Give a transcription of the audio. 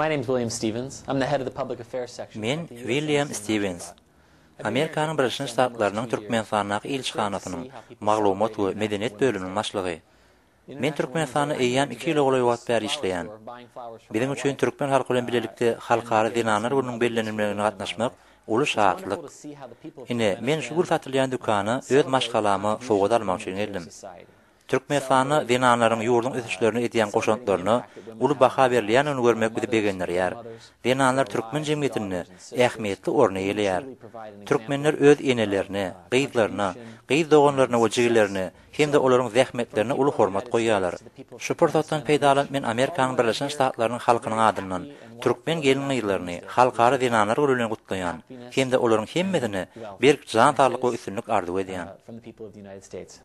My name's William Stevens. I'm the head of the Public Affairs section Men at the U.S. William Embassy in Stevens. Ashgabat. I've been here Amerikanyň for Birleşen the first time almost Ştatlarynyň two years. Türkmenistandaky It's great to ilçihanasynyň see how people maglumat celebrate we International medeniýet Women's bölüminiň Day. başlygy. Men International Women's Day, Türkmenistanda I'm here eýýäm iki today ýyla at golaý this wagt bäri flower işleýän. store buying flowers for Biziň my üçin wife türkmen halky bilen uh, bilelikde and Halkara getting zenanlar some gününiň other useful bellenilmegine women in my gatnaşmak life. uly It's şatlyk. wonderful to see how the people of Ine, men şu gül Turkmenistan satylýan uh, dükana öz celebrate the maşgalama sowgat contribution of almak women üçin to their geldim. society. Türkmenistanda Celebrate zenanlaryň ýurduň uh, ösüşlerine edýän celebrating the goşantlaryna impact that women uly have baha in their lives, berilýändigini their görmek bizi mothers, begendirýär. grandmothers, Zenanlar their türkmen wives, jemgyýetinde daughters, and sisters. ähmiýetli orny Women eýeleýär. truly provide an example Türkmenler öz of enelerine, uh, gyzlaryna, contribution gyz and doganlaryna we success. jigilerine hem-de So, olaryň from zähmetlerine the uly people of the hormat United States goýýarlar. to the people of Şu pursatdan Turkmenistan, I wish peýdalanyp men all the Amerikanyň women Birleşen here Ştatlarynyň a halkynyň very adyndan happy and wonderful türkmen International gelin-gyzlaryny Women's Day. Halkara Wishing them zenanlar güni bilen gutlaýan happiness hem-de olaryň and hemmesine wealth. berk jan And saglyk we this üstünlik arzuw edýän. uh, from the people of the United States.